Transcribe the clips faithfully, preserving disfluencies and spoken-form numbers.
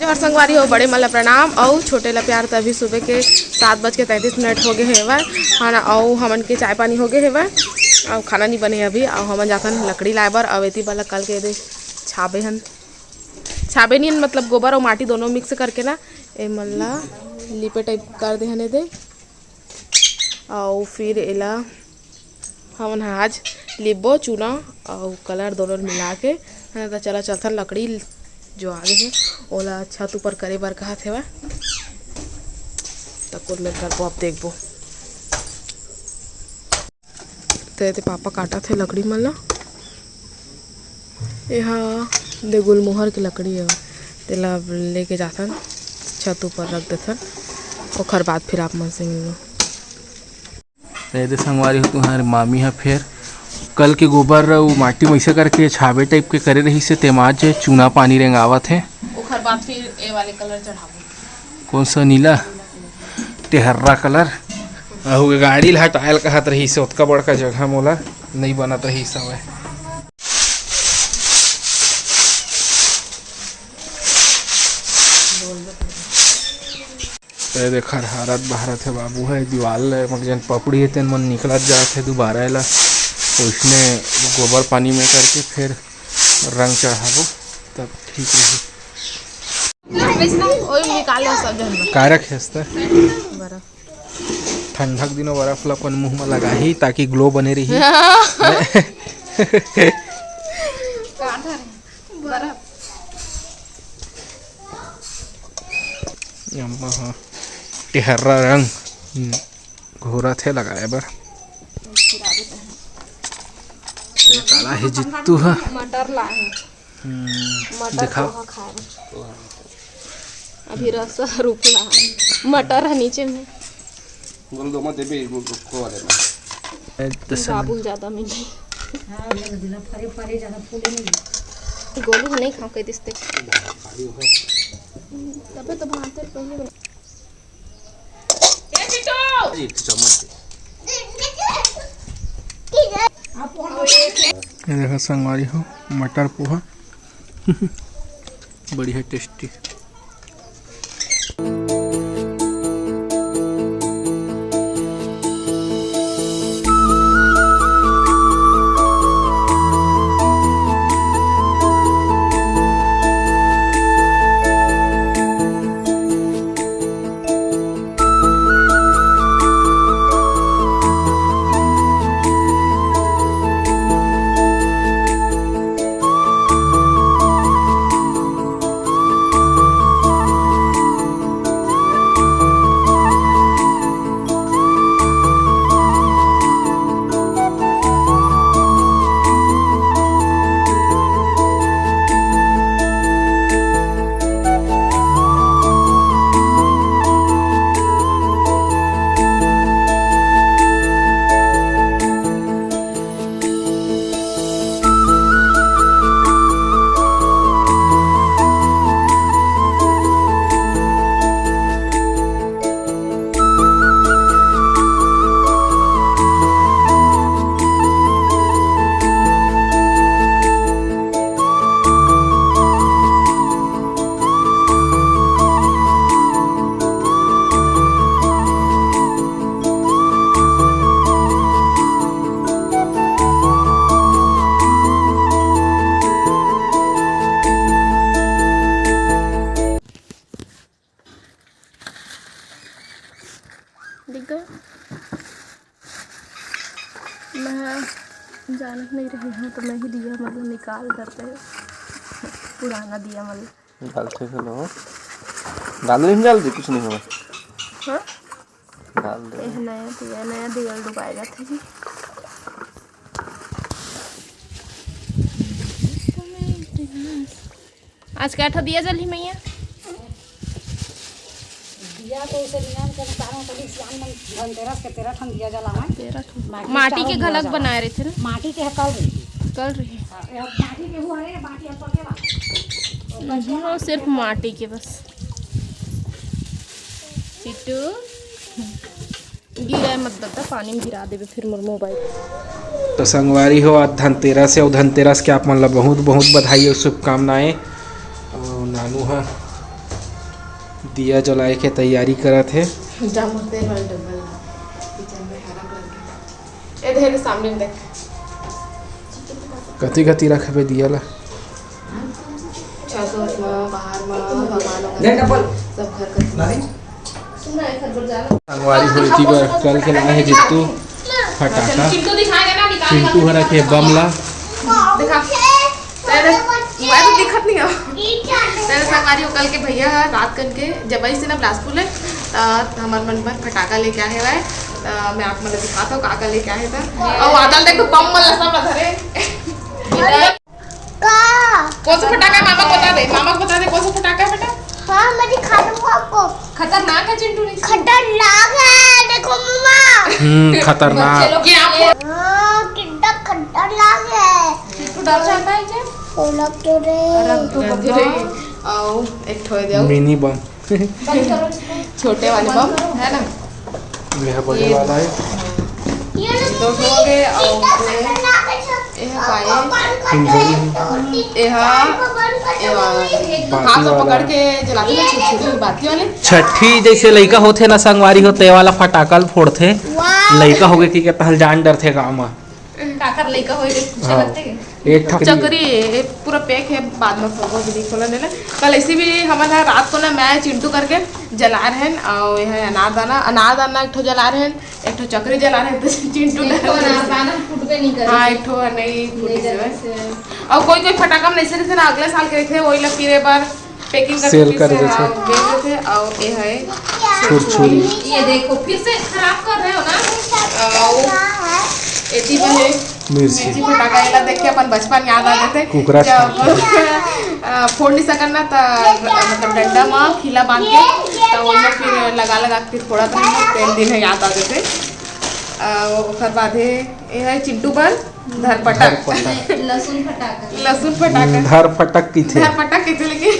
और संगवारी हो, बड़े मन ला प्रणाम अउ छोटे ला प्यार। त अभी सुबह के सात बज के तैंतीस मिनट हो गए हेवय, है ना, अउ हमन के चाय पानी हो गए हेवय, अउ खाना नहीं बने अभी, अउ हमन जाथन लकड़ी लाए बर। अउ एती वाला कल के दे छाबे हन, छाबे नहीं, मतलब गोबर अउ माटी दोनों मिक्स करके ना, ए मन ला लिपे टाइप कर दे हन ए दे। अउ फिर एला हमन ह आज लिपबो, चूना अउ कलर दोनों मिला के, है ना। त चला चलथन, लकड़ी जो आगे हे ओला छत ऊपर करे बर कहत हेवय, त कुल मेर करबो, अब देखबो। त एदे पापा काटत हे लकड़ी मन ला। एहा दे गुलमोहर के लकड़ी हे, तेला अब लेके जाथन, छत ऊपर रख देथन, ओखर बाद फिर आप मन से मिलबो। त एदे संगवारी हो, तुंहर मामी ह फेर कल के गोबर अउ माटी म अइसे करके छाबे टाइप के करे रहिस हे, तेमा आज चूना पानी रेंगावत हे। ओखर बाद फिर ए वाले कलर चढ़ाबो। कौन सा नीला? टेहर्रा कलर। अहू के गाड़ी ल हटायल कहत रहिस हे, ओतका बड़का जगह मोला नइ बनत रहिस हवय। ए देख, हरहरत बहरत हे बाबू ह, दीवाल ले मग जेन पपड़ी हे तेन मन निकलत जात हे दुबारा एला ओइसने गोबर पानी में करके फेर रंग चढ़ाबो, तब ठीक रही। ओही निकाल लो सब झन बर। का रखे हस त? बर्फ। ठंडा के दिनों बर्फ ला अपन मुंह में लगाही ताकि ग्लो बने रही। का धरे? बर्फ। अम्मा ह टेहर्रा रंग, हम्म, घोरत हे लगाए बर। ये काला हे जित्तू ह। मटर ला हे। हम्म, मटर दिखाओ। पोहा खाए बर। अभी रस रूप ला हे। मटर ह नीचे में। गोलू दो मत देबे, गोलू को वाले में। ए, तो सन- बाबू ज्यादा मिली। हाँ, ये दिला फरे फरे ज्यादा फूले नहीं। गोलू ह नहीं खाओ कह दिस ते। तबे तो भात पहले बना। एक चम्मच दे। ये देखो संगवारी हो, मटर पोहा। बढ़िया टेस्टी। दिख गया। मैं जानत नहीं रही हूँ, तो मैं ही दिया मतलब निकाल करते हैं पुराना दिया मतलब। डाल ठीक है लो। डाल नहीं डाल दे, कुछ नहीं होगा। हाँ? डाल दे। यह नया दिया, नया दिया डुबाए जाते जी। आज का ठा दिया जलही मैया? दिया तो उसे नियम के अनुसार हम सभी सियान मन धनतेरस के तेरह ठन दिया जलावे। तेरह ठन। माटी माटी के चारों घलक दिया बनाए रहिथे ना? माटी के ह कल रही। कल रही। हाँ, ये माटी के हुआ है, बाकी अब पके बा। हम्म, वो सिर्फ माटी के बस। चिट्टू। गिराए मत दद्दा, पानी में गिरा देबे फिर मोर मोबाइल। तो संगवारी हो, आज धनतेरस हे, अउ धनतेरस के आप मन ला बहुत बहुत बधाई अउ शुभकामनाएं। अउ नानू ह दिया जलाए के तैयारी करत हे। जामुन तेल वाला डब्बा ला, किचन में हरा कलर के। ए, देख, सामने में देख। कति कति रखबे दिया ला? छत वत म, बाहर म, भगवान वगैरह, नहीं, डब्बा। सब घर कर। नहीं। संगवारी हो, एती बर कल के लाए हे जित्तू फटाका। चिंटू दिखाएगा ना, निकाल, चिंटू निकाल, हरा के निकाल। बम ला। दिखा। तेरे, मैं तो दिखत नहीं हूँ। तेरे संगवारी हो, कल के भैया ह रात कन के जब आई से ना बिलासपुर ले, त हमर मन बर फटाका लेके आए हवय। त मैं आप मन ल दिखात हूँ का का लेके आए हे त। अउ आदल देख, बम मन ल सब ल धरे। का? कौन सा फटाका है? मामा को बता दे, मामा को बता दे, कौन सा फटाका है बेटा? हाँ, मैं दिखा दूंगा आपको। खतरनाक है चिंटू, नहीं? खतरनाक है, देखो मम्मा। हम्म, खतरनाक। बच्चे लोग क्या? हाँ, कितना खतरनाक है। चिंटू डर जाता है क्या? ओ, लग तो रे। रंग तो बदल। आओ, एक ठो दे। Mini bomb. छोटे वाले बम, है ना? यह बड़े ये वाला है। दो ठो हो गए और ये है पाए। फुलझड़ी। ये हा, ये वाला। बाती हाथ में वाला। पकड़ के जलाते ना, छोटे छोटे बाती वाले। छठी जैसे लइका होथे ना संगवारी हो, ते वाला फटाका ल फोड़थे। वाह। लइका होगे कि के तहल जान डरथे गाँव म। काकर लइका होए के पूछे हाँ। लगथे के? एक ठा चकरी, ये पूरा पैक है, बाद में फोड़बो, अभी नहीं खोला लेना। कल ऐसे भी हमन ह रात को ना, मैं चिंटू करके जला रहे हैं, और ये है अनारदाना, अनारदाना एक ठो जला रहे हैं, एक ठो चकरी जला रहे हैं, तो चिंटू एक ठो डर अनारदाना फूटबे नहीं करे। हाँ, एक ठो नहीं फूटी नहीं से। और कोई कोई फटाका में ऐसे रहिथे ना, अगले साल के रहिथे, वही ला फिर एक बार पैकिंग करके सेल फिर कर से, देथे। हाँ, बेच देथे। और ये है छुरछुरी। ये देखो, फिर से खराब कर रहे हो ना। और एती में है मिर्ची। मिर्ची फटाका, एला देख के अपन बचपन याद आ जाथे। कुकरा जब, छाप। अ, फोड़ नहीं सकन ना, त मतलब डंडा म खीला बांध के, त ओला फिर लगा लगा के फोड़त रहे, तेन दिन है याद आ जाथे। अ, ओकर बाद है, ये है चिंटू बल धरपटक। धरपटक। लहसुन फटाका। लहसुन फटाका। हम्म, धरपटक किथे। धरपटक किथे, लेकिन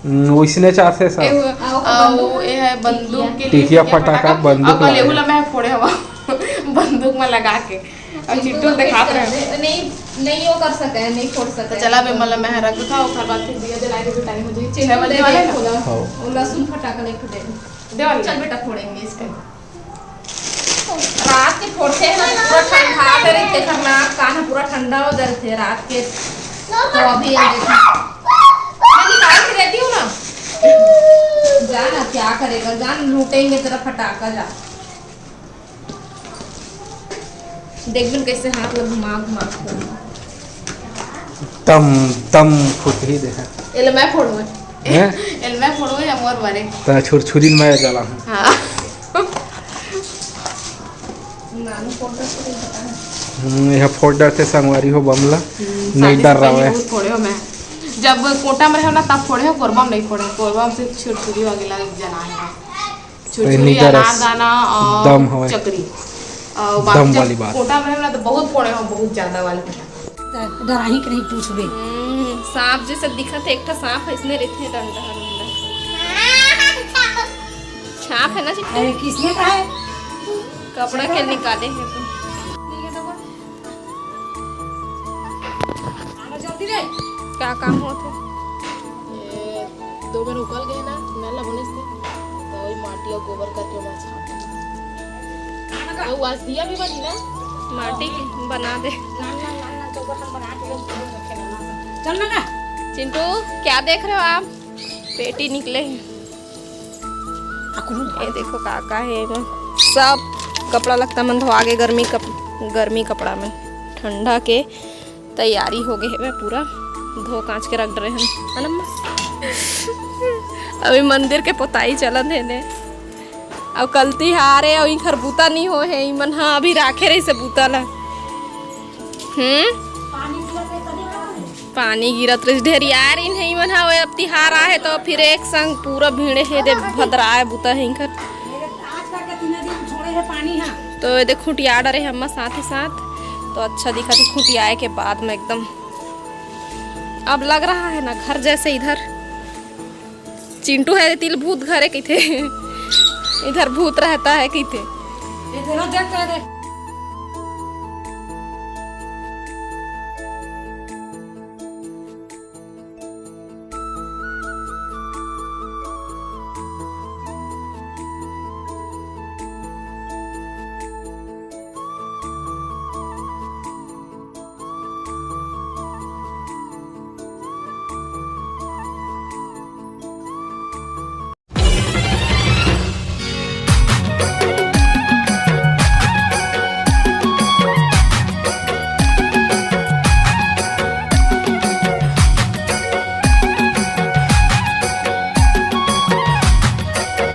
हम्म, वैसने चाहथे सब। ए, वो, आ, वो बंदूक। आ, वो, ए है बंदूक के लिए टिकिया टिकिया फटाका, फटाका। बंदूक अब लाए। लेहू ला मैं फोड़े हवा बंदूक में लगा के। अब चिंटू चिंटू तो देखात कुछ रहे। कर दे, नहीं, नहीं वो कर सके है, नहीं फोड़ सके तो है। चला बे, मतलब मैं रख देता हूँ, ओकर बाद फिर दिया जला के भी टाइम हो जाए, चिंटू छह बजने वाले हैं। हाँ। वो लहसुन फटाका लेके दे। दे वाले। चल बेटा, फोड़ेंगे इसको। रात के फोड़थे ना, पूरा ठंडा दे रहिथे, खरनाक कान ह पूरा ठंडा हो जाथे रात के। तो अभी ये देखो, मैं निकाल के देती हूँ ना। जा ना, क्या करेगा, जा ना, लूटेंगे तेरा फटाका, जा। देख बिन कैसे हाथ ला घुमा घुमा के। दम दम फुटही देहा। एला मैं फोड़ूँ। हैं? एला मैं फोड़ूँ या मोर बारे? त छुरछुरी मैं जला हूँ। हाँ। नानू फोड़ दे तो नहीं पता है। हम्म, यह फोड़ डरथे संगवारी हो बम ला। हम्म, नहीं शादी से डर रहा पहले है। बहुत फोड़े हो मैं। जब कोटा में रहे ना तब फोड़े हो, कोरबा में नहीं फोड़े। कोरबा में सिर्फ छुरछुरी वगैरह जलाए हैं। तो छुरछुरी, इन्हीं का रस अनारदाना और दम हवे। चकरी। और बाकी दम जब वाली बात। कोटा में रहे ना तो बहुत फोड़े हो, बहुत ज्यादा वाले। डराही के नहीं पूछबे। हम्म, सांप जैसे दिखत है, एक ठो सांप है, इसने रहते हैं डंडा डंडा। सांप है ना चिट्टू? अरे किसने कहा है? कपड़ा के निकाले हैं तो। आना जल्दी रे। क्या काम होत है? ये दो बेर उकल गए ना, मैं ला बने से, तो वही माटी और गोबर करके मैं छाप। आना का? वो आज दिया भी बनी ना? माटी की बना दे। ना, ना, ना, ना, तो हम बना के लोग रखे ना, ना। चल ना का? चिंटू, क्या देख रहे हो आप? पेटी निकले हैं। ये देखो का का है एमा। सब कपड़ा लत्ता मन धोआ गे गर्मी कप-, गर्मी कपड़ा में। ठंडा के तैयारी हो गे हवे पूरा। धो कांच के रख डरे हन। है ना अम्मा? अभी मंदिर के पोताई चलत हे ने। अउ कल तिहार हे अउ इखर बूता नी होए हे। इमन ह अभी राखे रहिस हे बूता ला। हम्म? पानी गिरत रहिस, ढेरिया रहिन हे इमन ह, अब तिहार आहे तो फिर एक संग पूरा भीड़े हे दे भदराए बुता हे इनकर। तो ये देख खुटिया डरे हे अम्मा साथ ही साथ, तो अच्छा दिखत हे खुटियाए के बाद में एकदम। अब लग रहा है ना घर जैसे इधर। चिंटू है तिल भूत घरे कहिथे। इधर भूत रहता है कहिथे। इधर देख के देख।